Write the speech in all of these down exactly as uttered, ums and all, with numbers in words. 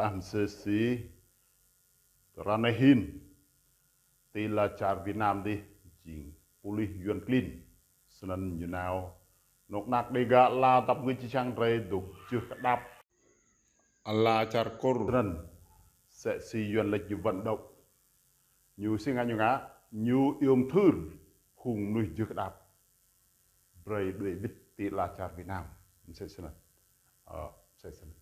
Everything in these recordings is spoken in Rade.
Ah, msĕ si ară anei hĭn ti ala čar Việt Nam dih jing police yuăn klin. Snăn ñu nao anôk anak Đêga ala dăp ngưč čiăng drei dôk jưh kđap ala čar Kur. Snăn msĕ si yuăn lač ñu vận động. Ñu si ngă ñu ngă, ñu iêu mthưr phung mnuih jưh kđap brei đuĕ wĭt ti ala čar Việt Nam. Msĕ snăn. Ơ, msĕ snăn.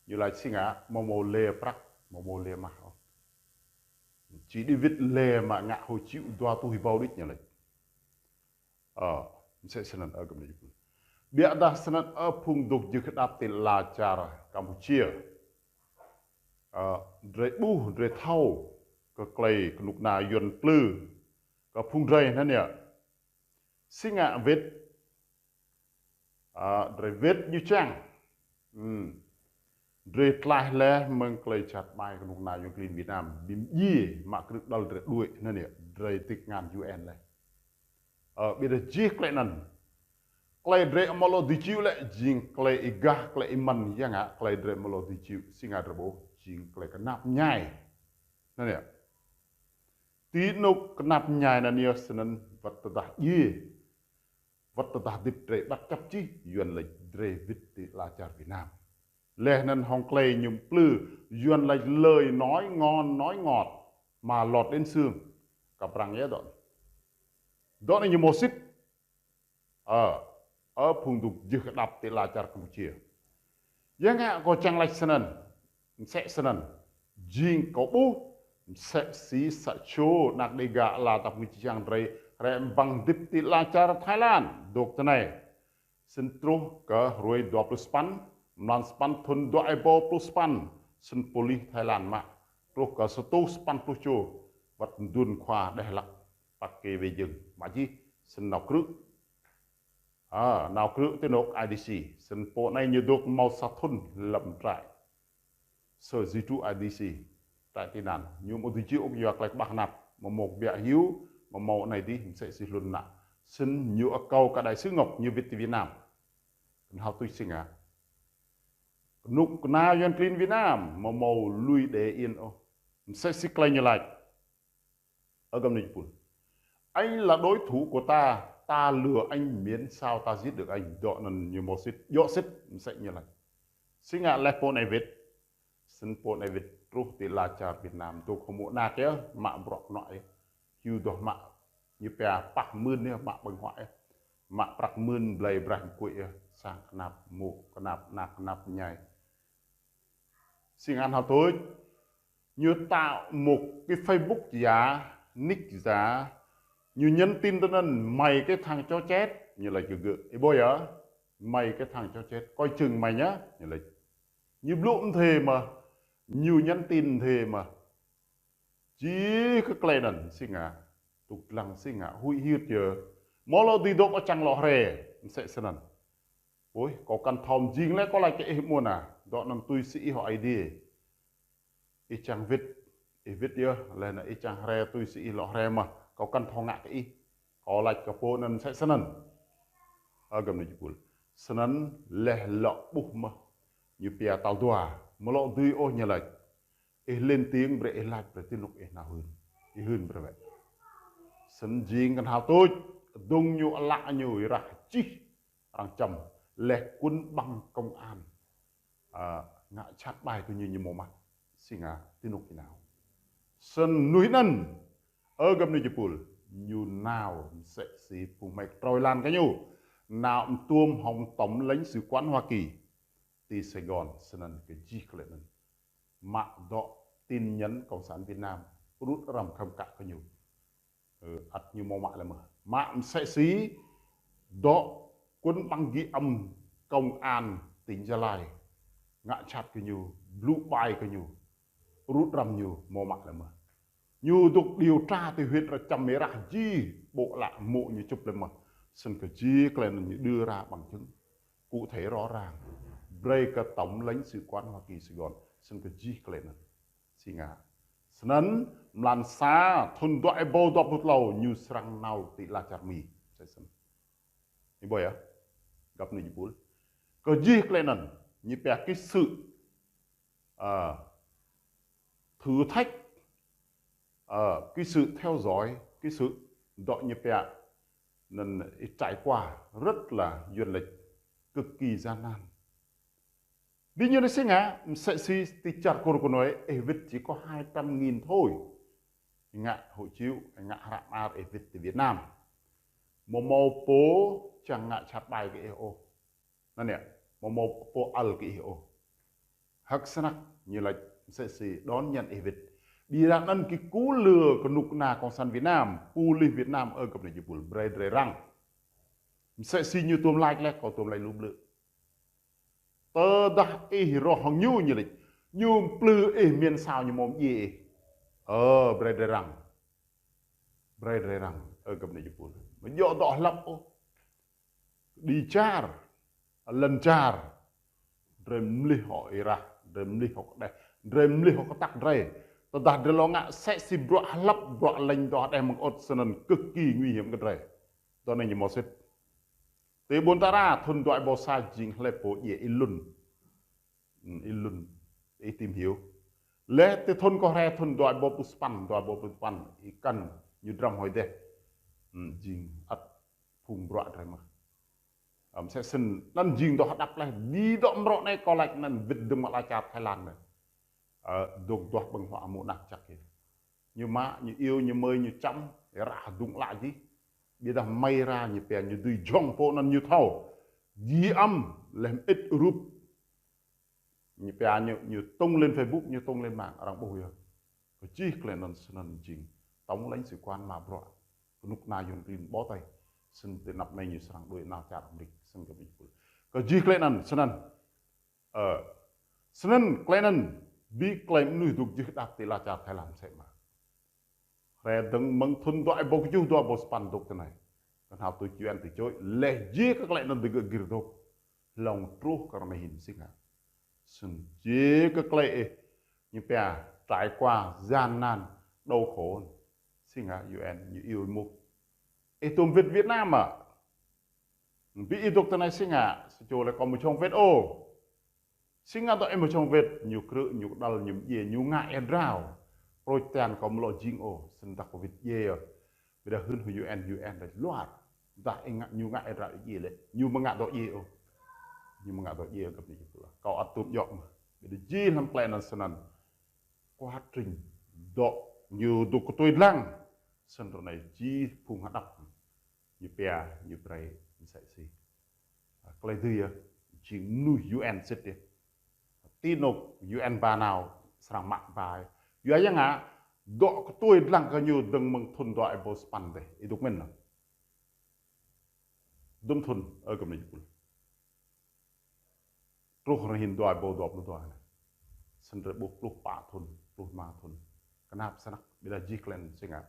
Ñu lač si ngă, amâo mâo leh prăk, amâo mâo leh mah ôh. Či đuĕ wĭt leh mă ngă hộ chiếu dua êtuh êbâo đuč ñu lač. Ơ, msĕ snăn, ơ, găp ni. Ƀiădah snăn, ơ, phung dôk jưh kđap ti ala čar Campuchia. Ơ, drei ƀuh, drei thâo kơ klei knŭk kna yuăn plư kơ phung drei anăn yơh. Si ngă wĭt, ơ, drei wĭt ñu čiăng. Hmm. Drei tlaih leh mơ̆ng klei čăt ƀai knŭk kna yuăn klin Việt Nam, bi mdjiê mă krư̆ đăl drei đuĕ anăn yơh, drei ti kngan U N leh. Ơ, ƀiădah jih klei anăn. Klei drei amâo lŏ dưi čih lĕ jing klei êgah, klei êmăn ya ngă, klei drei amâo lŏ dưi čih, si ngă drei ƀuh, jing klei knap mñai. Anăn yơh. Ti anôk knap mñai anăn yơh snăn wăt tơdah djiê. Wăt tơdah hdĭp drei bất chấp jih, yuăn lač drei wĭt ti ala čar Việt Nam. Leh anăn hŏng klei ñu plư, yuăn lač lời nói ngon nói ngọt mà lọt đến xương. Kăp răng yơh dŏ. Dŏ anei ñu mâo sĭt. Ơ, ơ, phung dôk jưh kđap ti ala čar Campuchia. Ya ngă kâo čiăng lač snăn, msĕ snăn. Jing kâo ƀuh, msĕ si sa čô anak Đêga ala dăp ngưč čiăng drei, hriê mbăng hdĭp ti ala čar Thái Lan, dôk tinei. Snăn truh kơ hruê dua pluh sa păn, mlan sa păn thŭn dua êbâo pluh sa păn, snăn police Thái Lan mă. Truh kơ sa êtuh sa păn pluh čô, wăt mduôn khua đeh hlăk, păk kê wê jơ̆ng, mă jih, snăn nao krư̆. Ơ, nao krư̆ ti anôk I D C, snăn pô anei ñu dôk mâo sa thŭn hlăm trại. Sở di trú I D C, trại tị nạn. Ñu amâo dưi čih ôh kyua klei kƀah knap, amâo mâo kbiă hiu, amâo mâo anei dih, msĕ si hlŭn anăn. Snăn ñu akâo kơ đại sứ Ngọc ñu wĭt ti Việt Nam. Knhal tuč si ngă. Knŭk kna yuăn klin Việt Nam, amâo mâo lui để yên ôh. Msĕ si klei ñu lač. Ơ găp ni jih êpul. Anh là đối thủ của ta, ta lừa anh miễn sao ta giết được anh. Dŏ anăn ñu mâo sĭt, djŏ sĭt, msĕ ñu lač. Si ngă leh pô anei wĭt. Snăn pô anei wĭt truh ti ala čar Việt Nam, dôk hmô anak yơh, mă bruă knuă yơh. Hiu doh mă, ñu pia pah mưn yơh, mă ƀơ̆ng huă yơh. Mă prăk mưn blei braih mkuih yơh, sang knap mô̆, knap anak, knap mñai. Si ngă knhal tuč, ñu tạo một cái Facebook giả, nick giả, ñu nhắn tin tinăn, mày cái thằng chó chết, ñu lač kơ gơ̆. Ih ƀuh yơh, mày cái thằng chó chết, coi chừng mày nhá, ñu lač. Ñu blŭ mdê mơh, ñu nhắn tin mdê mơh. Jih kơ klei anăn, si ngă, dôk dlăng si ngă, huĭ hyưt yơh. Amâo lŏ dưi dôk čiăng lŏ hriê, msĕ snăn. Ôi, kâo kăn thâo mjing leh kâo lač kơ ih mơ̆ng anăn. Dŏ anăn tui si ih hŏng Aê Diê. Ih čiăng wĭt, ih wĭt yơh, leh anăn ih čiăng hriê tui si ih lŏ hriê mơh. Kâo kăn thâo ngă kơ ih. Kâo lač kơ pô anăn msĕ snăn. Ơ găp ni jih êpul. Snăn leh lŏ ƀuh mơh. Ñu pia tal dua. Amâo lŏ dưi ôh ñu lač. Ih lên tiếng brei ih lač brei ti anôk ih nao hưn. Ih hưn brei wĕ. Snăn jing knhal tuč, dŭng ñu ală ñu êrah čih arăng čăm leh quân bằng công an. Ơ, ngă jhat ƀai kơ ñu ñu mâo mă. Si ngă ti anôk ñu nao. Snăn mnuih anăn, ơ găp ni jih êpul, ñu nao msĕ si phung hmei ktrâo êlan kơ ñu. Nao mtuôm hŏng tổng lãnh sự quán Hoa Kỳ ti Sài Gòn, snăn kơ jih klei anăn. Mă dŏ tin nhắn Cộng sản Việt Nam, rŭt răm khăm kă kơ ñu. Ơ, ăt ñu mâo mă leh mơh. Mă msĕ si dŏ quân bằng ghi âm công an tỉnh Gia Lai. Ngă jhat kơ ñu, blŭ ƀai kơ ñu, rŭt răm ñu mâo mă leh mơh. Ñu dôk điều tra ti huyện Ră Chăm êrah jih, ƀô̆ ală mô̆ ñu čŭp leh mơh. Snăn kơ jih klei anăn ñu đưa ra bằng chứng. Cụ thể rõ ràng. Brei kơ tổng lãnh sự quán Hoa Kỳ Sài Gòn. Snăn kơ jih klei anăn. Si ngă. Snăn mlan sa, thŭn dua êbâo dua pluh tlâo, ñu srăng nao ti ala čar Mi. Msĕ snăn. Ih ƀuh yơh. Găp ni jih êpul. Kơ jih klei anăn. Ñu pia ký sự. Ơ, thử thách, ờ, cái sự theo dõi, cái sự dõi nhập viện, nên trải qua rất là, Yuăn lač, cực kỳ gian nan. Bi ñu anei si ngă, msĕ si ti čar Kur Knoi, ih wĭt chỉ có hai trăm nghìn thôi. Ngă hộ chiếu, ngă hră mơar ih wĭt ti Việt Nam. Amâo mâo pô čiăng ngă jhat ƀai kơ ih ôh. Anăn yơh, amâo mâo pô ăl kơ ih ôh. Hơ̆k snăk ñu lač msĕ si đón nhận ih wĭt. Ƀiădah anăn kơ kul lơ knŭk kna cộng sản Việt Nam, pôlis Việt Nam ơ găp anei jih pul, brei drei răng. Msĕ si ñu tuôm lač leh, kâo tuôm lač lu blư̆. Tơdah ih roh hŏng ñu ñu lač, ñu mplư ih mian sao ñu mâo mdjiê ih. Ơ, brei drei răng. Brei drei răng, ơ găp anei jih pul. Amâo djŏ dŏ hlăp ôh. Kđi čar, lăn čar, drei mlih hŏng êrah, drei mlih hŏng kđeh, drei mlih hŏng ktăk drei. Tơdah drei lŏ ngă msĕ si bruă hlăp, bruă lêñ dŏ hđeh mơ̆ng ôh, snăn cực kỳ nguy hiểm kơ drei. Dŏ anei ñu mâo sĭt. Ti ƀuôn Tara, thŭn dua êbâo sa jing hlei pô djiê êlŭn. Hmm, êlŭn, ih tìm hiểu. Leh ti thŭn kơ hriê thŭn dua êbâo pluh sa păn, dua êbâo pluh sa păn, ih kăn ñu drăm hŏng êdeh. Hmm, jing ăt phung bruă drei mơh. Ơ, msĕ snăn, anăn jing dŏ hđăp leh, dĭ dŏ mrŏ anei kâo lač anăn wĭt dơ̆ng mă ala čar Thái Lan anei. Ơ, dôk duah ƀơ̆ng huă mơ̆ng anăn jăk yơh. Ñu mă, ñu iêu, ñu mơi, ñu čăm, êrah dŭng ală jih. Ƀiădah mơ̆ng êrah ñu pia ñu dưi jhŏng pô anăn ñu thâo. Jih ăm, leh mơĭt rup. Ñu pia ñu, ñu tung lên Facebook, ñu tung lên mạng, arăng ƀuh yơh. Kơ jih klei anăn snăn jing tổng lãnh sự quán mă bruă knŭk kna Yuăn klin ƀô̆ tơi. Snăn ti anăp anei ñu srăng đuĕ nao čar Amêrik, snăn găp anei jih pul. Kơ jih klei anăn snăn. Ơ, snăn klei anăn, bi klei mnuih dôk jưh kđap ti ala čar Thái Lan msĕ mơh. Hriê dơ̆ng mơ̆ng thŭn dua êbâo kjuh, dua êbâo sa păn dôk ti anei. Knhal tuč Yuăn ti čuê, leh jih kơ klei anăn digơ̆ gĭr dôk. Hlŏng truh kơ ară anei hĭn si ngă. Snăn jih kơ klei ih, ñu pia trải qua gian nan, đau khổ. Si ngă Yuăn, ñu iêu êmuh. Ih tuôm wĭt Việt Nam mơ̆? Bi ih dôk ti anei si ngă, sa čô lač kâo amâo jhŏng wĭt ôh. Si ngă dŏ ih amâo jhŏng wĭt, ñu krư̆, ñu kđăl, ñu mdjiê, ñu ngă êa drao. Prôč tian kâo amâo lŏ jing ôh, snăn dah kâo wĭt djiê yơh. Ƀiădah hưn hŏng Yuăn, Yuăn lač luar. Dah ih ngă, ñu ngă êa drao ih djiê leh, ñu amâo ngă dŏ djiê ôh. Ñu amâo ngă dŏ djiê găp anei jih pul. Kâo ăt tuôm djŏ mơh. Ƀiădah jih hlăm klei anăn snăn. Quá trình dŏ ñu dôk ktuê dlăng. Snăn ară anei jih phung hđăp. Ñu pia, ñu brei msĕ si. Ơ, klei dưi yơh, jing mnuih Yuăn sĭt yơh. Ti anôk Yuăn ba nao, srăng mă ba. Yua ya ngă, dŏ ktuê dlăng kơ ñu dơ̆ng mơ̆ng thŭn dua êbâo sa păn dih, ih dôk mĭn anăn. Dŭm thŭn, ơ găp anei jih pul. Truh ară anei hĭn dua êbâo dua pluh dua anei. Snăn drei ƀuh pluh pă thŭn, pluh êma thŭn. Knap snăk, ƀiădah jih klei anăn si ngă.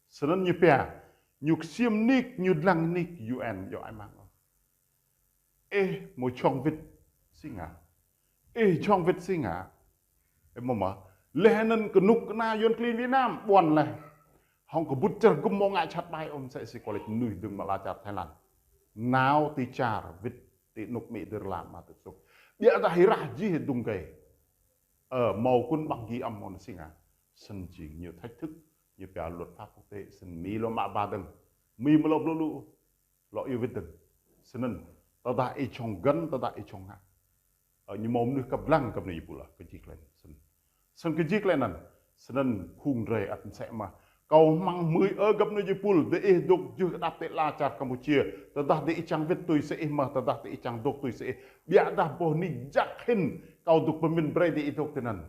Snăn ñu pia, ñu ksiêm nik, ñu dlăng nik, Yuăn, yơh ai mang. Ih amâo jhŏng wĭt si ngă. Ih jhŏng wĭt si ngă. Ih amâo mơh. Leh anăn knŭk kna Yuăn klin Việt Nam, ƀuăn leh. Hŏng kbŭt čar gŭm amâo ngă jhat ƀai ôh msĕ si kâo lač mnuih dơ̆ng mă ala čar Thái Lan. Nao ti čar wĭt ti anôk amĭ dơr lam mă tŭ sŭk. Ƀiădah êrah jih dŭng gei. Ơ, mâo kŭn ƀăng gĭ ăm mâo anăn si ngă. Snăn jing ñu thách thức, ñu pia luật pháp quốc tế, snăn Mi lŏ mă ba dơ̆ng. Mi amâo lŏ blŭ lu. Lŏ iêu wĭt dơ̆ng. Snăn, tơdah ih jhŏng găn, tơdah ih jhŏng ngă. Ơ, ñu mâo mnuih kăp dlăng găp anei jih pul kơ jih klei anăn. Snăn. Snăn kơ jih klei anăn. Snăn phung drei ăt msĕ mơh. Kâo hmăng hmưi ơ găp anei jih pul, diih dôk jưh kđap ti ala čar Campuchia. Tơdah diih čiăng wĭt tui si ih mơh, tơdah diih čiăng dôk tui si ih. Ƀiădah boh nik jăk hĭn, kâo dôk bi mĭn brei diih dôk tinăn.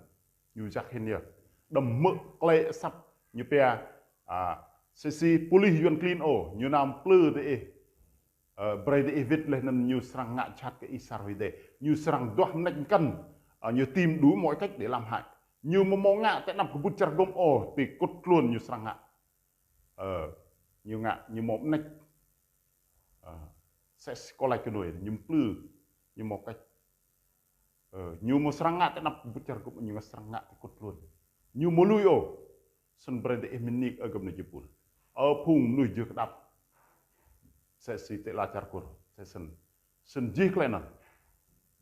Ñu jăk hĭn yơh. Đăm hmư̆ klei asăp, ñu pia, a, si si pôlis Yuăn klin ôh, ñu nao mplư diih. Ơ, brei diih wĭt leh anăn ñu srăng ngă jhat kơ ih sa hruê dih. Ñu srăng duah mnêč mkăn. Ơ, ñu tìm đủ mọi cách để làm hại. Ñu amâo mâo ngă ti anăp kbŭt čar gŭm ôh, ti kŭt tluôn ñu srăng ngă. Ơ, ñu ngă, ñu mâo mnêč. Ơ, msĕ si kâo lač kơ nuê, ñu mplư, ñu mâo cách. Ơ, ñu amâo srăng ngă ti anăp kbŭt čar gŭm, ñu srăng ngă ti kŭt tluôn. Ñu amâo lui ôh. Snăn brei diih mĭn nik ơ găp anei jih pul. Ơ phung mnuih jưh kđap. Msĕ si ti ala čar Kur, msĕ snăn. Snăn jih klei anăn.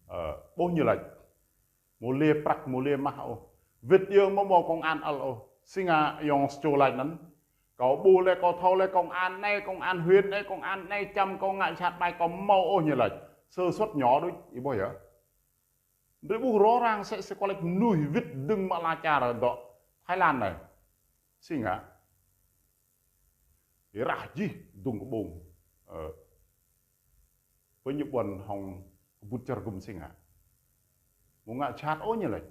Ơ, ƀuh ñu lač. Amâo liê prăk, amâo liê mah ôh. Wĭt yơh amâo mâo công an ăl ôh. Si ngă ayŏng sa čô lač anăn. Kâo ƀuh leh, kâo thâo leh công an anei, công an huyện anei, công an anei čăm kâo ngă jhat ƀai kâo amâo ôh ñu lač. Sơ suất ñu đuč, ih ƀuh yơh. Drei ƀuh rõ ràng msĕ si kâo lač mnuih wĭt dơ̆ng mă ala čar dŏ Thái Lan anei. Si ngă. Êrah jih dŭng kƀông. Ơ. Pơ ñu ƀuăn hŏng kbŭt čar gŭm si ngă. Amâo ngă jhat ôh ñu lač.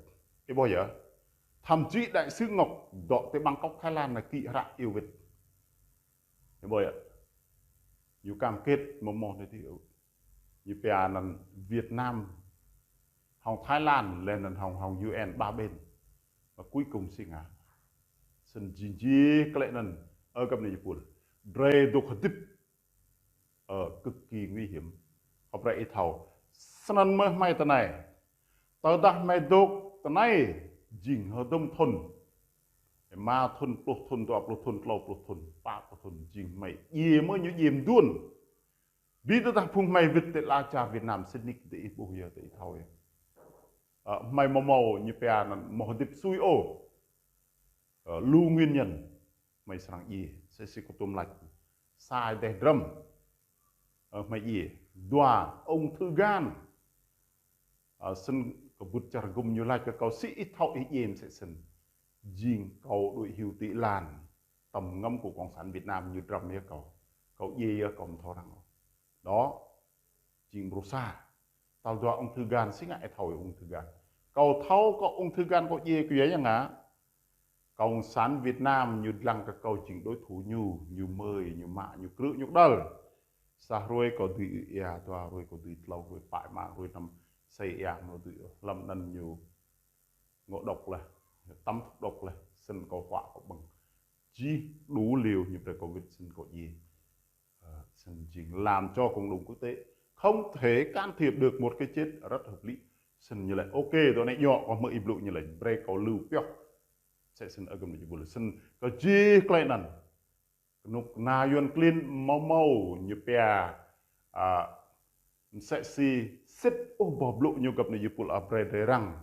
Ih ƀuh yơh. Thậm chí đại sứ Ngọc dŏ ti Bangkok Thái Lan anei kĭ hră iêu wĭt. Ih ƀuh yơh. Ñu cam kết amâo mâo anei ti. Ñu pia anăn Việt Nam hŏng Thái Lan, leh anăn hŏng, hŏng U N ba bên. Mà cuối cùng si ngă. Snăn jing jih klei anăn, ơ găp djuê êpul. Drei dôk hdĭp, ơ, cực kỳ nguy hiểm. Kâo brei ih thâo. Snăn mơh hmei ti anei. Tơdah hmei dôk ti anei, jing hdŭm thŭn. Êma thŭn, pluh thŭn, dua pluh thŭn, tlâo pluh thŭn, pă pluh thŭn, jing hmei djiê mơh ñu djiê mduôn. Bi tơdah phung hmei wĭt ti ala čar Việt Nam sĭt nik diih ƀuh yơh, diih thâo yơh. Ơ, hmei amâo mâo ñu pia anăn amâo hdĭp sui ôh. Ơ, lu nguyên nhân hmei srăng djiê. Msĕ si kâo tuôm lač. Sa êdeh drăm. Ơ, hmei djiê. Dua, ung thư gan. Ơ, snăn kbŭt čar gŭm ñu lač kơ kâo si ih thâo ih djiê msĕ snăn. Jing kâo đuĕ hiu ti êlan. Tăm ngăm kơ cộng sản Việt Nam ñu drăm yơh kâo. Kâo djiê yơh kâo amâo thâo răng ôh. Dŏ, jing mrô sa. Tal dua ung thư gan, si ngă ih thâo ung thư gan. Kâo thâo kơ ung thư gan kâo djiê kyua ya ngă. Cộng sản Việt Nam ñu dlăng kơ kâo jing đối thủ ñu, ñu mơi, ñu mă, ñu krư̆, ñu kđăl. Sa hruê kâo dưi êa, dua hruê kâo dưi tlâo hruê, pă êma hruê năm sei êa, amâo dưi ôh. Hlăm anăn ñu ngộ độc leh, tăm thuốc độc leh, snăn kâo huă kâo ƀơ̆ng. Jih đủ liều ñu brei kâo wĭt snăn kâo djiê. Ơ, snăn jing làm cho cộng đồng quốc tế không thể can thiệp được một cái chết rất hợp lý. Snăn ñu lač, ok, dŏ anei djŏ, kâo hmư̆ ih blŭ ñu lač, brei kâo lu pioh. Msĕ snăn ơ găp djuê êpul. Snăn kơ jih klei anăn. Knŭk kna Yuăn klin amâo mâo ñu pia, a, msĕ si sĭt ôh boh blŭ ñu găp djuê êpul, a, brei drei răng.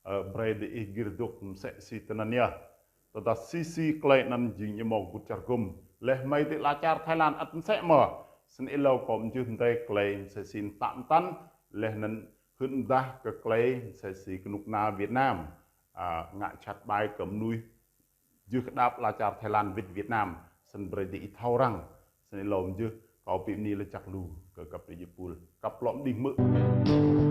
Ơ, brei diih gĭr dôk msĕ si tinăn yơh. Tơdah si si klei anăn jing ñu mâo kbŭt čar gŭm. Leh hmei ti ala čar Thái Lan ăt msĕ mơh. Snăn êlâo kâo mjưh mdei klei msĕ si mtă mtăn. Leh anăn hưn mdah kơ klei msĕ si knŭk kna Việt Nam. A, ngă jhat ƀai kơ mnuih jưh kđap ala čar Thái Lan wĭt Việt Nam, snăn brei diih thâo răng, snăn êlâo mjưh, kâo bi mni lač jăk lu, kơ găp djuê êpul, kăp lŏ mđing hmư̆.